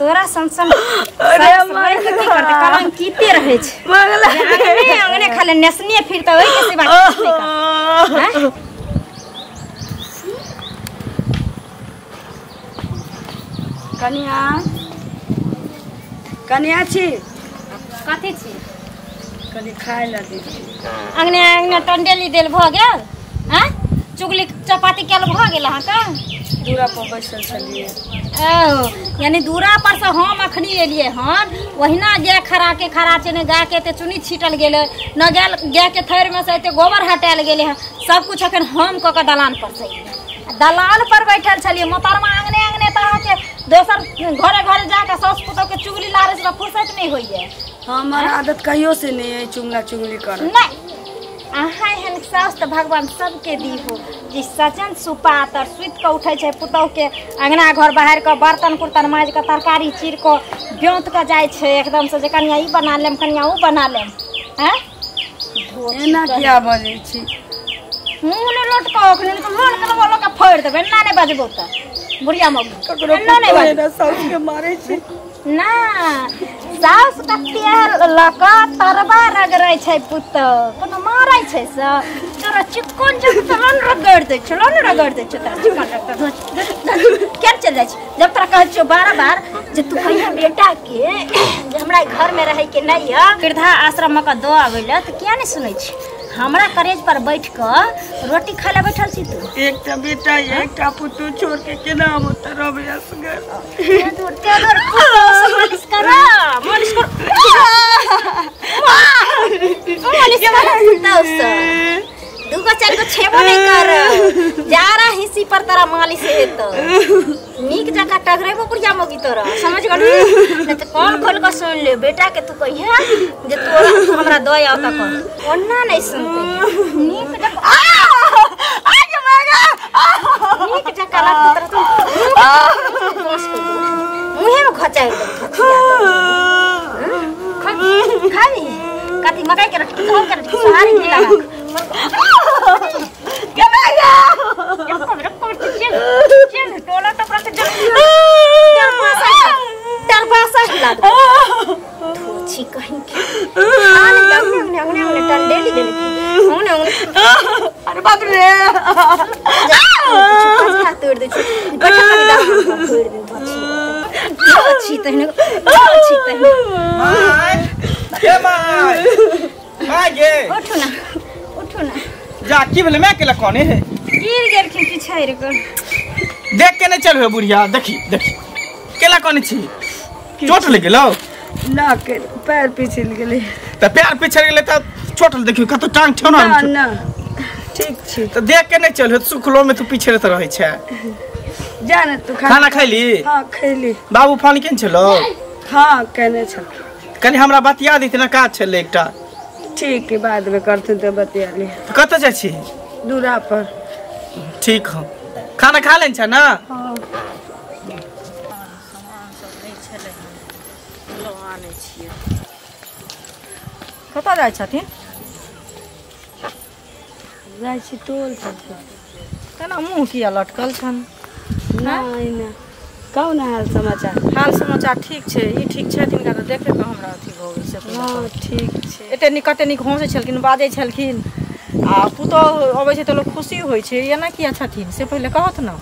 तोरा सन अरे कलंकिते रहै छै अंगने अंगने खाली नेसने फिरतै ओहि के सिवा किछु नहि करतै। कनिया कनिया छी कथी छी कनि खाय ला दे। अंगने अंगने टंडेली देल भ गेल हैं चुगली चपाती कैल भ गेल अहाँके दूरा पर बैसल छलियै। ओ यानी दूरा पर से हम अखनी एलियै हन ओहिना गाय खरा के खरा छै ने गाय के एते चुनी छीटल गेलै न गाय गाय के थैर में से एते गोबर हटायल गेलै हन सब कुछ अखन हम कऽ के दलान पर से दलान पर बैठल छलियै। मोहतरमा अंगने अंगने तऽ अहाँके दोसर घरे घरे जाके साउस पुतोह के चुगली लारे से फुर्सत नहीं होइए। हमर आदत कहियो से नहीं है चुगला चुगली कर। नहीं अहाँ एहन साउस तऽ भगवान सबके दी हो जे सजन सुपातर सुति कऽ उठै छै पुतोह के अंगना घर बाहर कऽ बर्तन कुर्तन माजि कऽ तरकारी चीर कऽ ब्योंत कऽ जाइ छै एकदम से जे कनिया ई बना लेम कनिया ओ बना लेम। हैं एना किया बजै छी मुँह ने लटकाओ अखनी तऽ लोल के लोल के फोड़ि देबै एना नहि बजबौ तऽ बुढ़िया मौगी ककरो एना नहि बजबौ। साउस के मारै छी ना साउस के तेल लऽ कऽ तरबा रगड़ै छै पुतोह कोनो मारै छै से तोरा चिक्कन जब तोरा रगड़ दै छौ ने रगड़ दै छौ तोरा चिक्कन रगड़ केना चलि जाइ छै। जब तोरा कहै छियौ बार बार जे तू कहिया बेटा के जे हमरा घर में रहै के नहि यऽ वृद्धा आश्रम मे कऽ दऽ आबै लए तऽ किया नहि सुनै छी। हमरा करेज पर बैठ कऽ रोटी खाय लए बैठल छी तू। एकटा बेटा एकटा पुतोह छोड़ के केना हम ओतऽ रहबै असगर। ते दूर मालिश कर मालिश कर मालिश कर पुतोह से दूगो चारि गो छेबो नहि कर जारा हिस्सी पर तोरा मालिश हेतौ नीक जकाँ टघरेबो बुढ़िया मौगी तोरा समझ गेलही। नहि तऽ कान खोल कऽ सुनि ले बेटा के तू कहिया जे तोरा तू हमरा दऽ आउ तऽ कर ओना नहि सुनतै नीक जकाँ नीक जकाँ लगतौ तोरा मुँहे मे घचारि देबौ खाबी कथी मकई के रोटी गहूम के रोटी सोहारी घी लगा अरे बाप रे उठू ना उठू ना जा की भेलै मैं केला कोने है गिर गेलखिन पिछाड़ि कऽ देख के नहीं चल बुढ़िया देखी देखी केला कोने छी चोट लग गेलौ ना के पैर पिछल गेलै त पैर पिछल गेलै त चोट देखियो कतौ टांग ठेहुना ना ना ठीक छी त देख के नहीं चल सुखलो में तू पिछड़त रहै छै। जा ना तू खाना खैली? हां खैली। बाबू फोन केने छलो? हां केने छल। कनि हमरा बतिया देती ना काज छलै एकटा। ठीक है बाद में करथिन त बतिया ली। त कतऽ जाइ छी? दूरा पर। ठीक हो खाना खा लेने छै ना? हां सामान सब नहि छलै लऽ आनै छियै। कतऽ जाइ छथिन? जाइ छी टोल पर। केना मुँह किया लटकल छनि? नहि नहि कहू ने हाल समाचार। हाल समाचार ठीक छै। ई ठीक छथिन तऽ देखे कऽ हमरा अथी भऽ गेल से। हँ ठीक छै। एते नीक कते नीक हँसै छलखिन बाजै छलखिन आ पुतोह अबै छै तऽ लोक खुशी होइ छै। एना किया छथिन से पहिले कहत ने।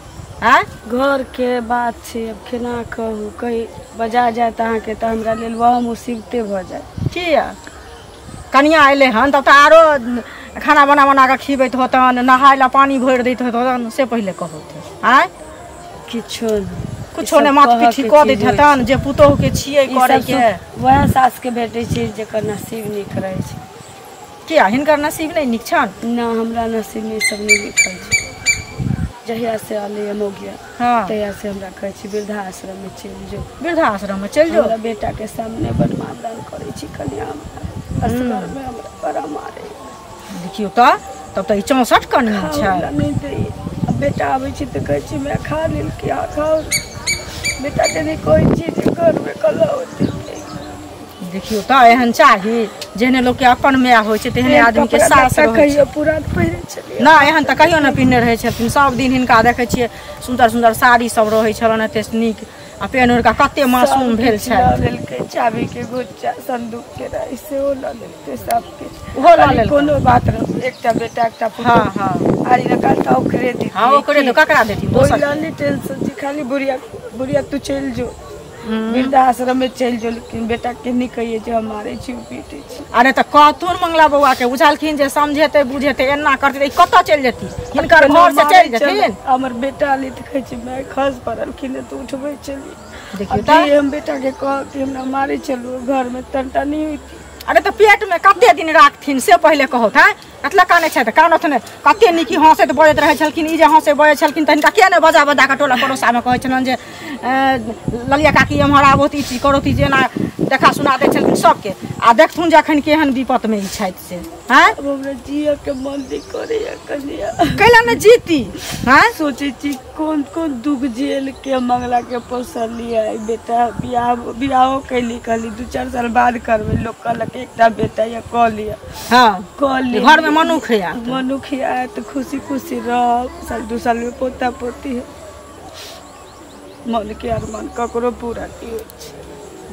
आँय घर के बात छै अब केना कहू कहीं बजा जायत अहाँके तऽ हमरा लेल वह मुसीबते भऽ जायत। किया कनिया अयलै हन तब तऽ आरो खाना बना बना कऽ खिबैत होतन नहाय लए पानि भरि दैत होतन से पहिले कहत। आँय किछो नहि कुछो नहि माथ पिट्ठी कऽ दैत हेतन जे पुतोह के छियै करै के। वएह सास के भेटै छै जकर नसीब नीक रहै छै। किया हिनकर नसीब नहि नीक छनि? ना हमरा नसीब में सब नहीं लिखल छै। जहिया से अलै मौगिया हाँ तहिया से हमरा कहै छी वृद्धाश्रम में चलि जो। वृद्धाश्रम में चलि जो। हमरा बेटा के सामने बड़ मारदान करै छी कनिया असगर में हमरा बड़ा मारे। देखियौ तऽ तब तऽ ई 64 कनिया छै। नहि दै बेटा आबै छै तऽ कहै छी मैं खा लेलकै आ खाओ बेटा के नहि कहै छी जे घर में कलह होतै। देखियौ तऽ एहन चाही जेहने लोक के अपन माय होइ छै तेहने आदमी के सास रहै छै। कहियो पुरान पहिरे छलियै ना एहन तऽ कहियो नहि पहिने रहै छलखिन। सब दिन हिनका देखै छियै सुन्दर सुन्दर साड़ी सब रहै छलनि एते नीक। आ पेन ओढ़ कऽ कते मासूम भेल छै। लऽ लेलकै चाबी के गुच्चा संदूक के राइ सेहो लऽ लेलकै सब किछु ओहो लऽ लेलकै। कोनो बात नहि, एकटा बेटा एकटा पुतोहु। हाँ हाँ आरी नकाल तऽ ओकरे देतियै। हाँ ओकरे दो, ककरा देथिन दोसर? ओहि लऽ नहि टेंशन छै, खाली बुढ़िया बुढ़िया तू चलि जो वृद्धाश्रम में चलि जो, लेकिन बेटा के नहि कहिए जे हम मारै छी पीटै छी। अरे तऽ कहथुन मंगला बौआ के, बुझलखिन जे समझेतै बुझेतै एना करतै, कतऽ चलि जेती हिनकर घर से चलि जेथिन। हमर बेटा अली तऽ कहै छै माय खस पड़लखिन तऽ उठबै चली। देखियौ तऽ हम बेटा के कहब कि हमरा मारै चलू घर में तनटा नहि होती। अरे तऽ पेट में कते दिन राखथिन से पहिले कहौथ। हैं कतला कानै छै तऽ कानत नहि, कते नीकी हँसैत बजैत रहै छलखिन। ई जे हँसै बजै छलखिन तऽ हिनका किया नहि बजा बजा कऽ टोला पड़ोसामे कहै छलनि जे ललिया काकी एम्हर आबोत ई चीज करोत, ई जेना देखा सुना दै छलखिन सबके। आ देखथुन जे अखन केहन विपतमे ई छथि से। हैं हमरा जियऽ के मन नहि करैया कनिया, कैला नहि जीती? हैं सोचै छी कोन कोन दुख झेल के मंगला के पोसलियै बेटा, बियाह बियाहो कैली, कहली 2-4 साल बाद करबै, लोक कहलक एकटा बेटा या कऽ लिअ। हाँ कऽ लिअ, घर में मनुख है, मनुख है तऽ खुशी खुशी रहब, साल 2 साल में पोता पोती है, मन के अरमान ककरो पूरा नहि होइ छै।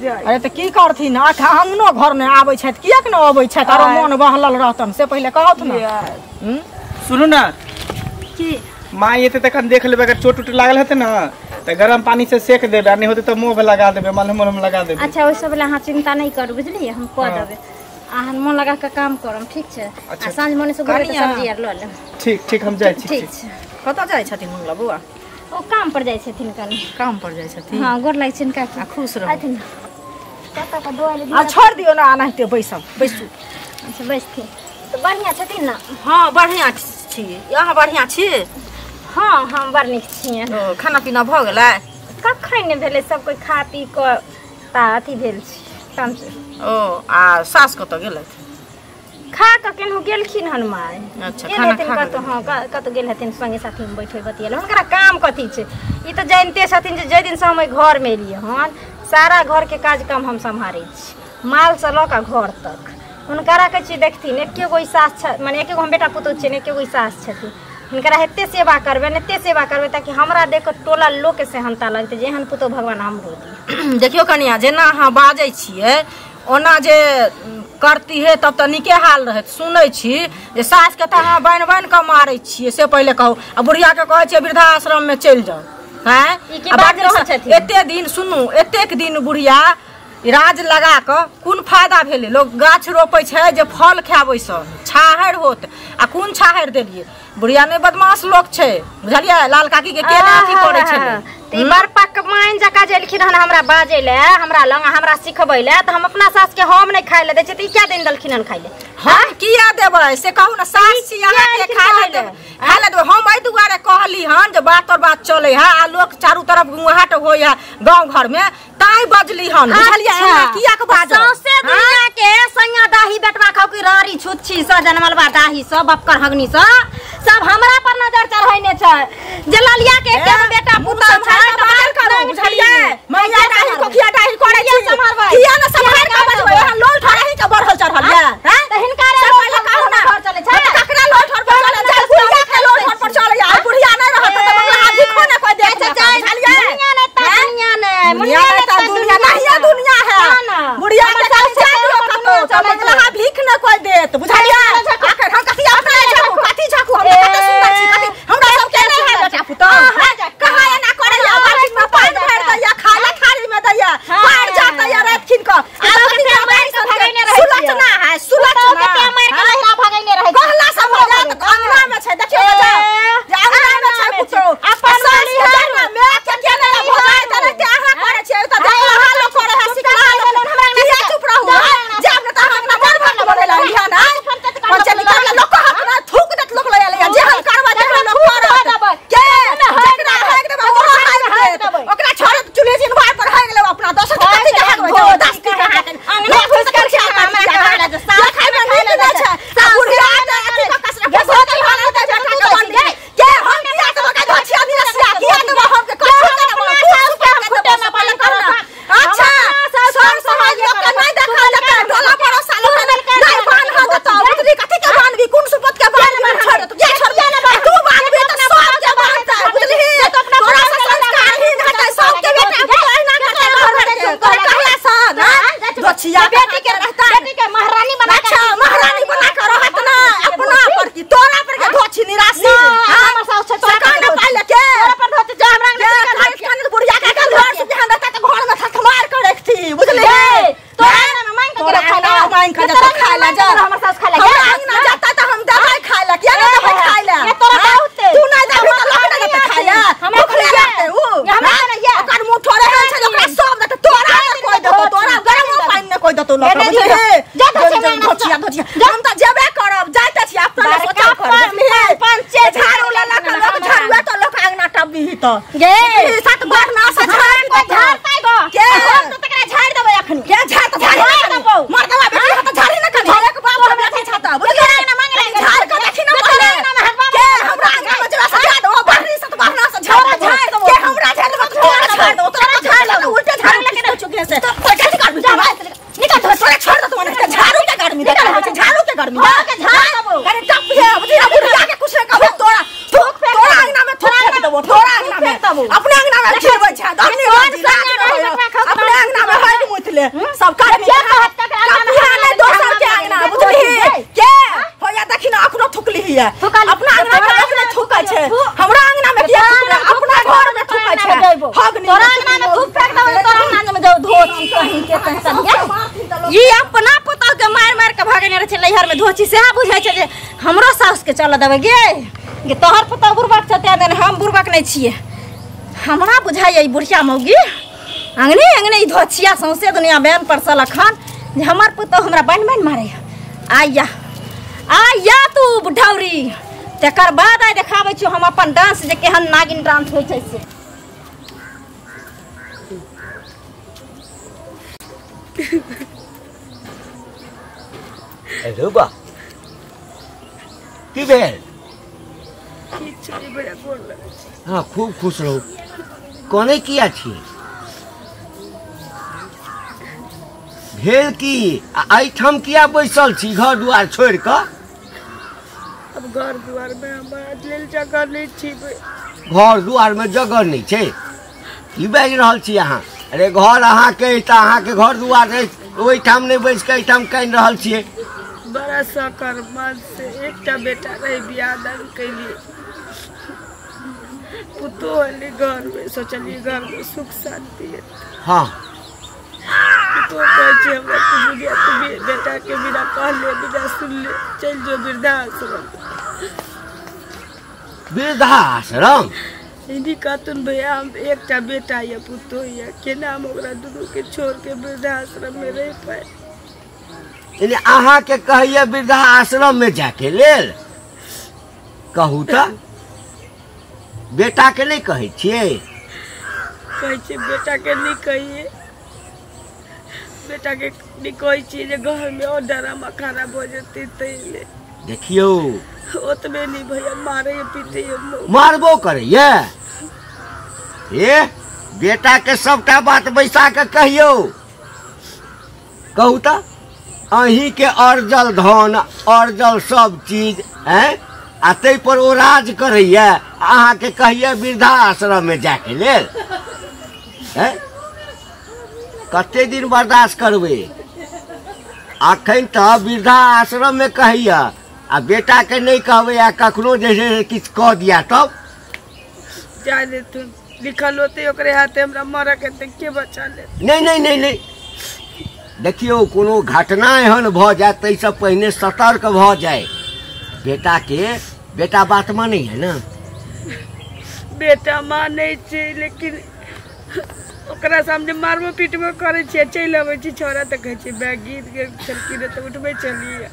अरे तऽ की करथिन, अंगनो घर नहि आबै छथि, किएक नहि अबै छथि? आरो मन बहलल रहतन से पहिले कहत ने। सुनू ना की माँ एते तखन देख लेबै, अगर चोट उट लागल हेतै ने तऽ गरम पानी से सेक देबै, आ नहि होतै तऽ मुँह लगा देबै, मलहम उलहम लगा देबै। अच्छा ओहि सब लए अहाँ चिंता नहि करू बुझलियै, हम कऽ देबै। अहाँ मन लगा कऽ काम करब, ठीक छै? आ साँझ मने से घुरबै तऽ सब्जी आर लऽ लेब। ठीक ठीक, हम जाइ छी। ठीक छै। कतऽ जाइ छथिन मंगला बौआ? ओ काम पर जाइ छथिन कनि। काम पर जाइ छथिन? हाँ गोर लागै छनि काकी। आ खुश रहू। अथिन कतऽ कऽ धोअल आ छोड़ि दियौ ने, एनाहिते बैसब बैसू। अच्छा बैसथिन तऽ बढ़िआँ छथिन ने? हाँ बढ़िआँ छी। अहाँ बढ़िआँ छी? हाँ हम बड़ नीक छियै। खाना पीना भऽ गेलै? कखन नहि भेलै, सब कोइ खा पी कऽ ता अथी भेल छै काम से। ओ आ सास कतऽ गेलथि? खा कऽ केनहु गेलखिन हन माय। अच्छा गेल खाना हेथिन खा कतहु? हाँ कतहु गेल हेथिन, संगे साथीमे बैठे बतियेलहुँ। हुनकरा काम कथी छै, ई तऽ जानिते छथिन जे जाहि दिनसँ हम एहि घरमे एलियै हन सारा घरके काज काम हम सम्हारै छी, मालसँ लऽ कऽ घर तक। हुनकरा कहै छियै देखथिन एके गो सास मने एके गो हम बेटा पुतोहु छियनि, एके गो सास छथिन, हिनकरा एते सेवा करबै एते सेवा करबै ताकि हमरा देख कऽ टोला लोकके सेहनता लगतै जे एहन पुतोहु भगवान हमरो दी। देखियौ कनिया, जेना अहाँ बाजै छियै ओना जे करती है तब तऽ नीके हाल रहत। सुनै छी जे सासके तऽ अहाँ बान्हि बान्हि कऽ मारै छियै से पहिले कहू, आ बुढ़ियाके कहै छियै वृद्धाश्रममे चलि जाउ। हैं एते दिन सुनू, एतेक दिन बुढ़िया राज लगा कऽ कोन फायदा भेलै? लोक गाछ रोपै छै जे फल खायब ओहिसँ छाहरि होत, आ कोन छाहरि देलियै? बुढ़िया नहि बदमाश लोक छै बुझलियै, लाल काकी के केना अथी करै छलै। तऽ बड़ पकवान जकाँ जे एलखिन हन हमरा बाजै लए, हमरा लग हमरा सिखबै लए, तऽ हम अपना सासके हम नहि खाय लए दै छियै तऽ ई किया दिन देलखिन हन खाय लए? हम किया देबै से कहू ने? सास छी अहाँके, खाय लए देबै, खाय लए देबै। हम एहि दुआरे कहली हन जे बात और बात चलै है आ लोक चारू तरफ गुहाट होइ है गाँव घरमे, ताहि बजली हन बुझलियै? एना किया के बाजब? सौंसे दुनिया के सैया दाही बेटवा खाउ की रारी छुच्छी स जनमलबा दाही स बपकर हगनी स सब हमरा पर नजर चढ़ैने छै जे ललिया के एके गो बेटा पुतोहु छै तऽ बाहर करू बुझलियै? मैया दाही कोखिया दाही करै छी किया ने सम्हार के बजबै? एहन लोल ठरही के बढ़ल चढ़ल ये। हैं तऽ हिनका रे से पहिले कहू ने, घर चलै छै तऽ ककरा लोल ठर पर चलै छै? बुढ़िया के लोल ठर पर चलै आ बुढ़िया नहि रहत तऽ मंगला भिखो ने कोइ देख लेत बुझलियै? दुनिया नहि तऽ दुनिया नहि, दुनिया नहि तऽ दुनिया नहीं, दुनिया है। बुढ़िया के कनि जा दियौ कतौ तऽ मंगला भीख ने कोइ देत बुझलियै? आखिर हम कथी अपना झाकू, कथी झाकू? हम कते सुंदर छी, कथी हमरा सबके नहि है बेटा पुतोहु? कहाँ एना करैया? बाल्टी में पानि भरि दैया, खाला थारी में दैया, पार जातैया रातिखिन कऽ। आ सुलोचना है, सुलोचना कहला सब हो जात अंगना में छै, देखियौ ने जाउ जे अंगना में छै पुतोहु। अपन सास के जाना मैं के के नहि भऽ जाय तऽ नहि अहाँ करै छियै तऽ देखला लोक करै है, सिखला लोक। किया चुप रहू? जाब ने तऽ अहाँ अपना बड़ भक्त बनेला हन। पंचलिया लऽ कऽ बुझलियै धोचिया धोचिया हम तऽ जेबे करब जाइते छी अपना सोचल करब पंचे झाड़ू लऽ लऽ कऽ लोक झाड़ुआ तऽ लोक अंगना टबही तऽ गे सात बार ना से झाड़ कोई झाड़तै गो के हम तऽ तकरा झाड़ि देबै अखनी के झाड़ तऽ झाड़ी देबौ मर गवा बेटी तऽ झाड़ी ना कर एक बाप हम रखै छता बुझलियै झाड़ के देखी ना पहिले के हमरा अंगना में जरा सजा दो बाहरी से बाहर से झाड़ झाड़ देबौ के हमरा झाड़ देबौ तोरा झाड़ देबौ तोरा झाड़ देबौ उल्टे झाड़ लेके ना चुके से तो कैसे कर जा निकल तो तोरा छोड़ दे तो ने झाड़ू के गर्मी देख रहल छै झाड़ू के गर्मी हां के झाड़ देबौ अरे टप है बुझिया बुढ़िया के कुछ कहबो तोरा थूक तोरा अंगना में थूक फेंक देबो तोरा अंगना में अपने अंगना में खेलबै छै दर्नी अपने अंगना में हर मुतले सब कर्मी के कहत तकरा अंगना में दोसर के अंगना बुझली के होया देखी ना अखनो थुकली है अपना अंगना में अपने थुकै छै हमरा अंगना में किया थुकले अपना घर में थुकै छै हग तोरा अंगना में थूक फेंक देबौ तोरा अंगना में जाऊ धोची कहीं के तहसन गे ई अपना पुतहु के मार मार के भगने रहे छै नैहर में धोची सेहा बुझै छै जे हमरो साउस के चल देबै गे गे तोहर पुतहु बुड़बक छै तें देने हम बुड़बक नहि छियै हमरा बुझाइए ई बुढ़िया मौगी अंगने अंगने ई धोचिया सौंसे दुनिया बैन परसल अखन जे हमर पुतहु हमरा बान्हि बान्हि मारैया आइया आइया तू बुढ़ौरी तकर बाद आइ देखाबै छियौ हम अपन डांस जे केहन नागिन डांस होइ छै से। हेलो बा की भेल? हाँ खूब खुश रहू। कोने किया छी? भेल की एहिठाम किया बैसल छी घर दुआर छोड़ कऽ? अब घर दुआर में हमरा लेल जगह नहीं छी। घर दुआर में जगह नहीं छै? की बाजि रहल छी अहाँ? अरे घर अहाँके तऽ अहाँके घर दुआर ओहिठाम नहि बैस कऽ एहिठाम कानि रहल छियै। बड़ा सकर मन से एकटा बेटा रहे बियाह दान कैलिए पुतोह अली घर में सोचलिए घर में सुख शांति है। हाँ पुतोह कहै छै हमरा तू बुढ़िया तू बेटा के बिना कहले बिना सुनले चलि जो वृद्धाश्रम। वृद्धाश्रम? हिंदी कहतुन भैया हम एकटा बेटा या पुतोह या केना हम ओकरा दुनू के छोड़ के वृद्धाश्रम में रह पाए? यानी अहाँ के कहैया वृद्धाश्रम में जाके लेल? कहू तऽ बेटा के नहीं कहै छियै? कहै छियै बेटा के नहीं कहिए, बेटा के नहीं कहै छियै जे घर में और डरामा खराब हो जेतै तै। देखियौ ओतबे नहीं भैया मारे पीटे मारबो करैया। ए बेटा के सबटा बात बैसा के कहियौ। कहू तऽ अहीं के अर्जल धन अर्जल सब चीज हैं आ तै पर ओ राज करैया अहाँ के कहिया वृद्धाश्रम में जाके लेल? हैं कते दिन बर्दाश्त करबै? अखन तऽ वृद्धाश्रम में कहिया आ बेटा के नहीं कहबै आ कखनो जे छै किछु कऽ दिया तब? जा देथुन लिखल होतै ओकरे हाथे हमरा मरऽ के तऽ के बचा लेत? नहीं नहीं नहीं नहीं देखियौ कोनो घटना एहन भऽ जाय ताहिसँ पहिने सतर्क भऽ जाय। बेटा के बेटा बात मानै है ना? बेटा मानै छै लेकिन ओकरा सामने मारबो पीटबो करै छियै चलि अबै छी। छोरा तऽ कहै छै माय गिर गेल छलखिन तऽ उठबै छलियै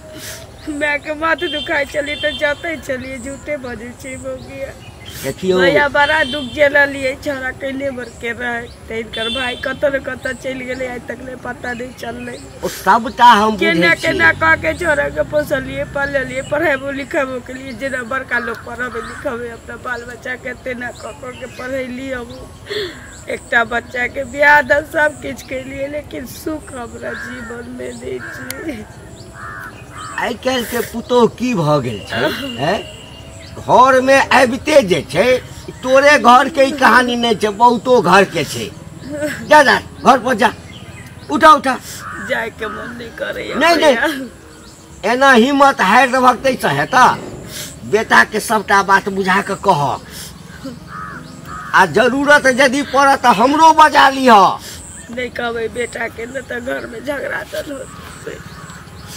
मायके माथ दुखाइ छलियै तऽ जाते छलियै। झूठे बजै छै बौगिया। देखियौ भैया बड़ा दुख झेललियै छोरा कैले भर के रहे तऽ हिनकर भाई कतऽ ने कतऽ चलि गेलै आइ तक नहि पता नहि चललै। ओ सबटा हम बुझै केना छी। केना कऽ के छोरा के पोसलियै पाललियै पढ़ेबो लिखेबो केलियै जेना बड़का लोक पढ़ेबै लिखेबै अपना बाल बच्चा के तेना कऽ कऽ के पढ़ेली। हम एकटा बच्चा के बियाह दान सब किछु केलियै लेकिन सुख हमरा जीवन में नहि छै। आइ काल्हि के पुतोह की भऽ गेल छै हैं? घर में आबिते जे छै तोरे घर के ई कहानी नहीं छै बहुतो घर के छै। जा जा घर पर जा उठा उठा। जाय के मन नहीं करैया। नहीं नहीं एना हिम्मत हारि देबहक ताहिसँ हेतऽ? बेटा के सबटा बात बुझा कऽ कह आ जरूरत यदि पड़त तऽ हमरो बजा लिह। नहीं कहबै बेटा के न तऽ घर में झगड़ा दन होतै।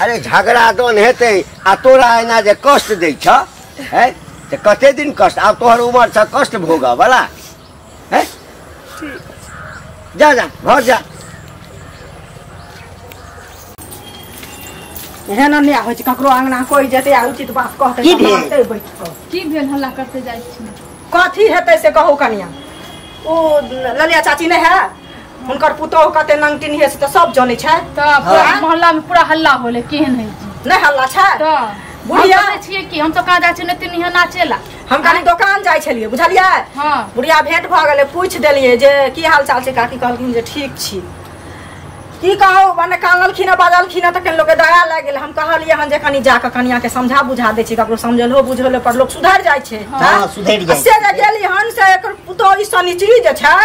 अरे झगड़ा दन हेतै आ तोरा एना जे कष्ट दै छ है तऽ कते दिन कष्ट? आब तोहर उमर छ कष्ट भोगऽ वाला है? ठीक जा जा घर जा। एहन अन्याय होइ छै ककरो अंगना कोइ जेतै आ उचित बात कहतै की तऽ भेल? मारतै बैठ कऽ। की भेल हल्ला करते जाइ छी? कथी हेतै से कहू कनिया। उ ललिया चाची नहि है, हुनकर पुतोहु कते नंगटिन है से तऽ सब जनै छै। तऽ पूरा मोहल्ला में पूरा हल्ला होले, केहन है जी? नहि हल्ला छै? तऽ बुढ़िया हम सोचै छियै कि हम तऽ कहाँ जाइ छियै नहि तिन्ही नाचेला। हम कनी दोकान जाइ छलियै बुझलियै। हाँ। बुढ़िया भेंट भऽ गेलै, पूछि देलियै जे की हाल चाल छै, काकी कहलखिन जे ठीक छी। की कहू मने कानलखिन हँ बाजलखिन हँ तऽ कनि लोकके दया लागि गेल। हम कहलियै हन जे कनि जाकऽ कनियाके समझा बुझा दै छी, ककरो समझलो बुझलो पर लोक सुधरि जाइ छै। हाँ, सुधरि जाइ से जे गेली हन से एकर पुतोहु ई शनिचरी जे छै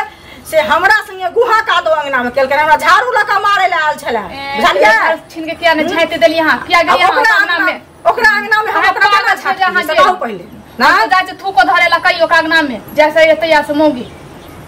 से हमरा संगे गुहा कादो अंगना में केलकै, हमरा झाड़ू लऽ कऽ मारै लए आयल छलै बुझलियै। छीन के किया नहि झाँटि देलियै अहाँ? किया गेलियै अहाँ ओकरा अंगना में? ओकरा अंगना में हम अहाँ ओकरा केना पागल छियै जे अहाँ झाँटि गेल। कहू पहिले ना जाइ छै थूको धरे ला कहियो ओकरा अंगना में, जैसे एतै से मौगी।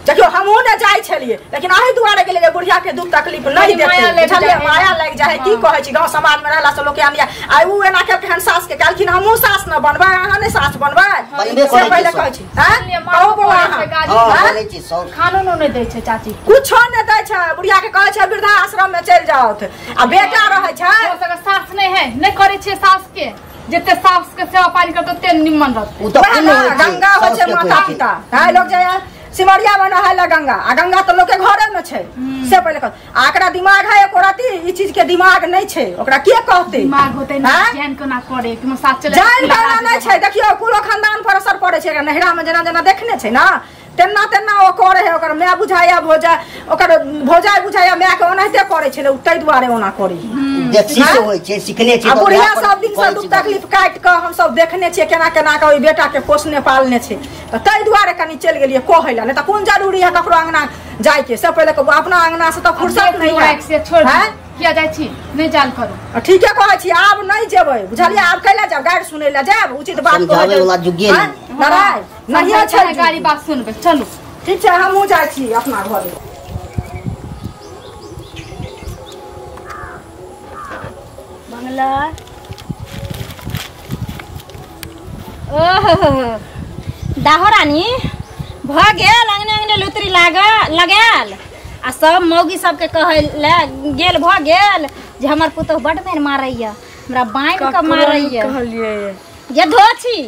देखियौ हमहूँ ने जाइ छलियै लेकिन अही दुआरे गेलियै जे बुढ़िया के दुख तकलीफ नहि कनि माया देतै लागि बुझलियै। जाइ है। माया लागि जाइ है। की कहै छी गाँव समाज में रहला से लोक अन्याय। आइ उ एना केलकै हन सास के, कहलखिन हमहूँ सास न बनबै अहाँ नहि सास बनबै, बनबे से करै छै पहिले सब। कहै छी। आँय? सुनलियै, कहू मारो बौआ पड़ै अहाँ। छै, गाली हाँ, आँय? बोलै छी सब। खानो नो नहि दै छै चाची, कुछो नहि दै छै। बुढ़िया के कहै छै वृद्धाश्रम में चलि जाउथ आ बेटा रहै छै। ओकरा सबके सास नहि है, नहि करै छियै सास के, जते सास के सेवा पानी करतै ओते निमन रहतै। उ तऽ वएह पुण्य ने, होइ छै, गंगा होइ छै साउस के माता कहै छै। पिता। आइ लोक जाइए सिमरिया में नहाय ला गंगा, आ गंगा तऽ लोक के घरे में छै से पहिले कह। आ एकरा दिमाग है एको रत्ती ई चीज के दिमाग नहि छै, ओकरा के कहतै? दिमाग होतै ने आँय? जान केना करे कि सास चले जान केना नहि छै। देखियौ कुलो खानदान पर असर पड़ै छै। एकरा नैहरा में जेना जेना देखने छै ना तेना तेना ओ करे है। ओकर माय बुझाया भौजा, ओकर भौजाइ बुझाया माय के ओनाहिते करे छलै, उ ताहि दुआरे ओना करे। देखसी से होइ छै, सिखने छै आ तऽ बुढ़िया वएह पर सब दिन से करै दुख छै। तकलीफ काटि कऽ हमसब देखने छियै केना केना कऽ ओहि बेटा के पोसने पालने छै, तऽ ताहि दुआरे कनि चलि गेलियै कहै लए। नहि तऽ कोन जरूरी है ककरो अंगना जाइके, से पहिले कहू अपना अंगना से तऽ फुर्सत नहि है। से छोड़ आँय? किया जाइ छी? नहि जाल करू। आ ठीके कहै छी, आब नहि जेबै बुझलियै। आब कैला जायब गारि सुनै लए जायब, उचित बात कहै समझाबै वाला जुगे आँय? नहि। लड़ाइ नहिये छै। गाड़ी बात सुनबै, चलू ठीक छै, हमहूँ जाइ छी अपना घरे। बंगला ओहो दाहो रानी भऽ गेल अंगने अंगने लुतरी लगायल आ सब मौगी सबके कहै लए गेल भऽ गेल जे हमर पुतोहु बड बेर मारैया, हमरा बान्हि कऽ मारैया। कहलियै जे धोछी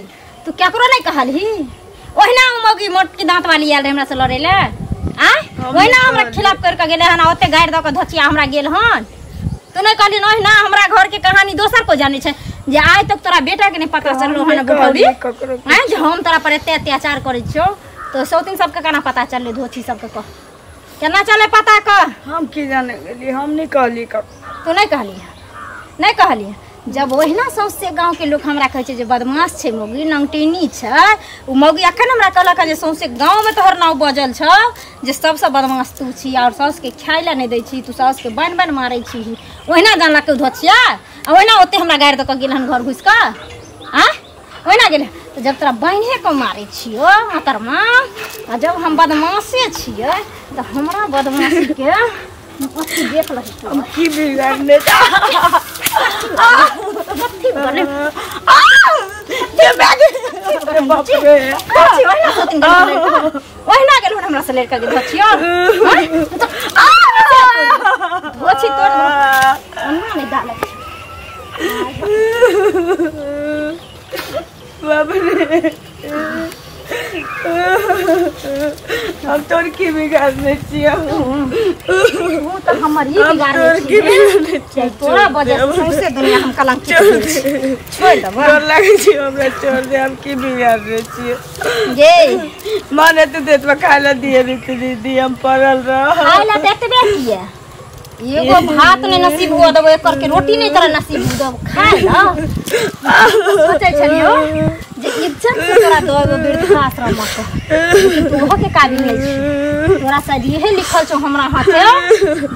तू केकरो नहि कहलही? ओहिना ओ मौगी मोटकी दाँत वाली आयल रहै हमरा से लड़ै लए, आँय? ओहिना हमरा खिलाफ करि कऽ गेलै हन आ ओते गारि दऽ कऽ धोछिया हमरा गेल हन। तू नहि कहली? ओहिना हमरा घर के कहानी दोसर को जानै छै जे आइ तक तोरा बेटा के नहि पता चललो हन बुढ़ौरी, ककरो। आँय, जे हम तोरा पर एते अत्याचार करै छियौ तो सौतिन सबके केना पता चललै? धोछी सबके कह केना चलै पता कह। हम की जाने गेलियै, हम नहि कहलियै ककरो। तू नहि कहली? नहि कहली? जब ओहिना सौंसे गाँव के लोक हमरा कहै छै जे बदमाश छै मौगी, नंगटिनी छै उ मौगी, अखन हमरा कहलक जे सौंसे गाँव में तोहर नाव बजल छौ जे सबसँ बदमाश तू छी और साउस के खाय लए नहि दै छी, तू साउस के बान्हि बान्हि मारै छी। ओहिना जानलक उ धोछिया आ ओहिना ओते हमरा गारि दऽ कऽ गेल हन घर घुसि कऽ, आँय? ओहिना गेल। तऽ जब तोरा बान्हिए कऽ मारै छियौ मातरमा, आ जब हम बदमाशे छियै तऽ हमरा बदमाशी के अथी देख लही तू। हम की बिगाड़ने? कथी बने? बाप रे। धोछी ओहिना सौतिन गेल हन लड़का, ओहिना गेल हन हमरा से लड़का के धोछियो। धोछी तोड़ ओना नहि डालै छै। बाप रे, हम तोर की बिगाड़ने छियै? तू तऽ हमर ई हम बिगाड़ने तोर की छी बिगाड़ने छियै? तोरा वजह से सौंसे दुनिया हम कलंकित भेल छी। छोड़ि देबऽ, डर लागै छै हमरा, छोड़ दे। हम की बिगाड़ने छियै? गे मन एते देत खाय लए दिए नहीं तऽ दीदी, हम पड़ल रह। खाय लए तऽ एतबे किए, एगो भात नहि नसीब हुआ देबो, एकर के रोटी नहि तोरा नसीब हुआ देबो खाय लए। सोचै छलियौ जे इज्जत से तोरा दऽ एगो वृद्धाश्रम के, लेकिन तू ओहो के काबिल नहि छी। तोरा शायद इहे लिखल छौ हमरा हाथे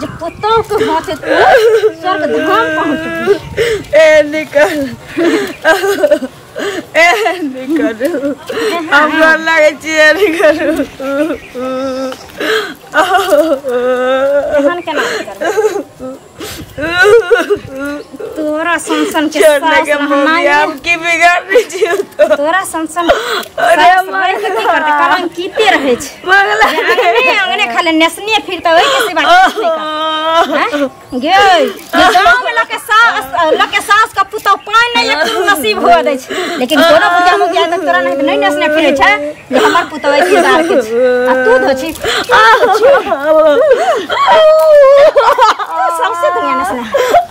जे पुतोह के हाथे तू स्वर्ग धाम पहुँचबी। ए निकल, ए निकल, हम डर लागै छियै, निकल। एहन केना निकलबै? तोरा सन सन के छोड़ दे सास के मम्मी, रहनाइ हम की बिगाड़ने छियै? तोरा सन अरे मार के की करते कलंकिते रहै छै मंगला अंगने अंगने खाली नेसने फिरते ओइ के सिवा किछु नहि करते गे जे गाँव में लके सास के पुतौ पानि नहि एक नसीब हुआ दै छै लेकिन तोरा बुढ़िया मुखिया तक तोरा नहीं नहीं नेसने फिरै छै जे हमर पुतौ एहि बार के छै आ तू धो छी सबसे दुनिया नेसने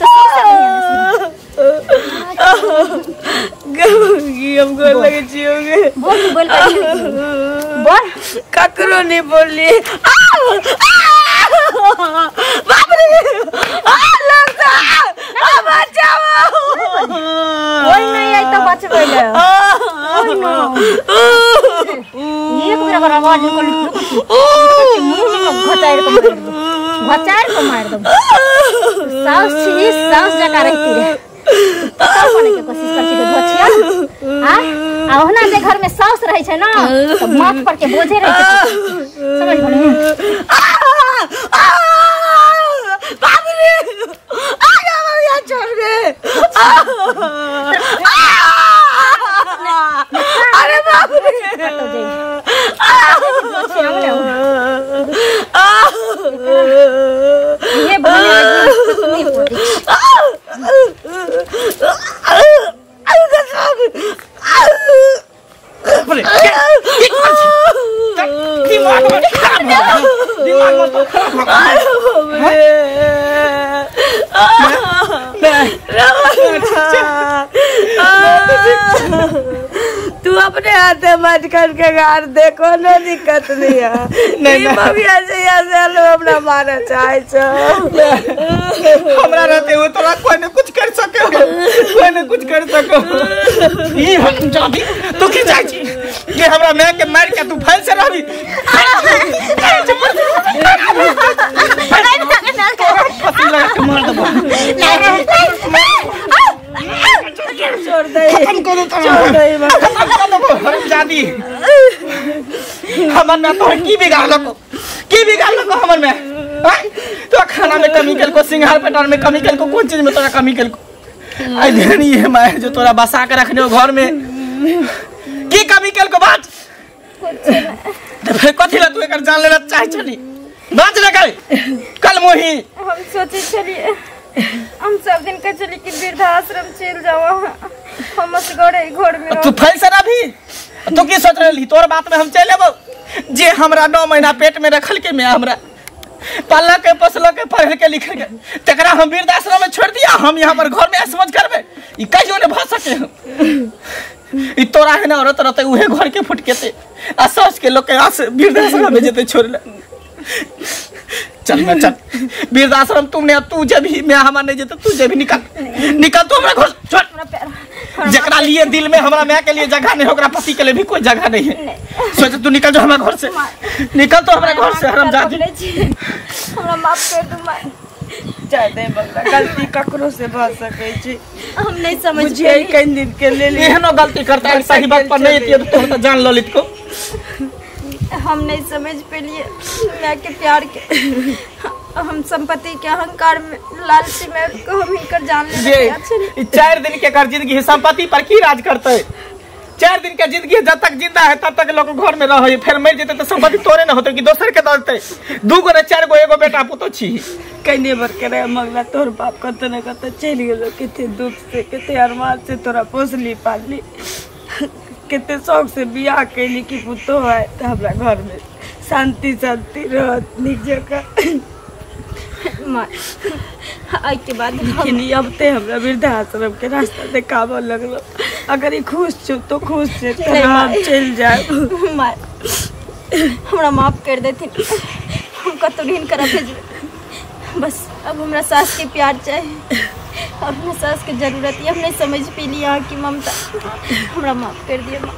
तो सबसे दुनिया नेसने हम गोर लगे छियो गे बोल बोल बोल ककरो नहीं बोलली बाप रे आ लगता आ बचाओ कोई नहीं आई तो बचबै ले एक बेर अगर आवाज निकल मुंह में घचाइर के मार दो घचाइर के मार दो सास छी सास जका रहती रे पता बने के कोशिश कर छी धोछिया आ आ ओहना जे घर में सास रहै छै ना तो माथ पर के बोझे रहै छै समझ गेलै बाप रे आ जा भैया छोड़ दे अरे बाप रे ये बने नहीं हो दिमाग मत खराब हो तू अपने हाथे मत करके गार दे कोनो दिक्कत नहीं है नहीं भैया से से हमरा मारा चाहे छो हमरा रहते हुए तोरा कोई ने कुछ कर सके कोई ने कुछ कर सके ई हम जादी तू की जाय छी ये हमरा मां के मार के तू फैल से रहबी फांसी लगा के मार देबो छोड़ दे खत्म कर दे छोड़ दे खत्म कर देबो हरामजादी हमर ना तोहर की बिगाड़लको हमर में तो खाना में कमी केलको सिंगार पेटार में कमी केलको कोन चीज में तोरा कमी केलको आई धनी है my जो तोरा बसा के रखने हो घर में की कमी केलको बात तो फिर कथी ला तू एकर जान लेना चाहे छली बात ना कर कल मोही हम सोचे छलिए हम सब दिन कह चली कि वृद्धाश्रम चल जाओ हम असगर घर में तू फैल से भी तू की सोच रहली तोर बात में हम चल लेबो जे हमरा 9 महीना पेट में रखल के मैं हमरा पाला के पोसल के पढ़ के लिख के तकरा हम वृद्धाश्रम में छोड़ दिया हम यहाँ पर घर में समझ करबे ई कहियो ने भ सके ई तोरा है ना औरत रहते उहे घर के फुटकेते आ सोच के लोग के आस वृद्धाश्रम में जेते छोड़ ले चल मैं चल वृद्धाश्रम तुमने तू जब ही मैं हमार नहीं जेते तू जब ही निकल निकल तू हमरा घर छोड़ जकरा लिए दिल में हमरा मां के लिए जगह नहीं ओकरा पति के लिए भी कोई जगह नहीं है सोच तू निकल जो हमरा घर से निकल तो हमरा घर से हरामजादी हमरा माफ कर दू मां जाय दे बंगला गलती ककरो से भ सकै छी हम नहीं समझ बुझिए कई दिन के लेल एहनो गलती करता है सही बात पर नहीं थी तो तो जान ललित को हम नहीं समझ पेलिए मां के प्यार के हम संपत्ति के अहंकार में लालची में को हम हिनकर जान ले ये 4 दिन के कर जिंदगी संपत्ति पर की राज करते 4 दिन के जिंदगी जब तक जिंदा है तब तक लोग घर में रहे फिर मर जेते तो संपत्ति तोरे न होते कि दोसर के दलते 2 गो ने 4 गो एगो बेटा पुतो छी कने बर के रे मंगला तोर बाप कत न कत चलि गेलो कते दुख से कते अरमान से तोरा पोसली पालली कते शौक से बियाह कैली कि पुतो है त हमरा घर में शांति शांति रहत नीक जकाँ मां आई के बाद लेकिन अब ते हमरा वृद्धाश्रम के रास्ता देखाबऽ लगलो अगर ई खुश छौ तो खुश छै त हम चलि जायब मां हमरा माफ कर देथिन हम कतौ हिनकरा भेजबै बस अब हमरा सास के प्यार चाहिए और हमरा सास के जरूरत ये हम नहीं समझ पेली अहाँ की ममता हमरा माफ कर दिया माँ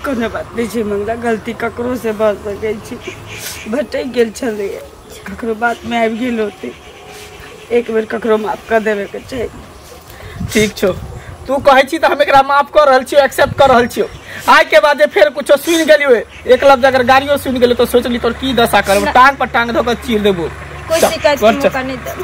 कोनो बात नहीं छै मंगला गलती ककरो से भऽ सकै छै भटकि गेल छलै ककरो बात में आबि गेल होतै एक बेर ककरो माफ कर देवे के चाही ठीक छौ तू कहै छी त हम एकरा माफ कर रहल छियो एक्सेप्ट कर रहल छियो आइ के बाद जे फेर कुछो सुनि गेलियो एक लफ्ज अगर गाड़ियो सुनि गेलियो तो सोचली तोर की दशा करब टांग पर टांग धऽ के चीर देबो कोई शिकायत के मौका नहीं देब।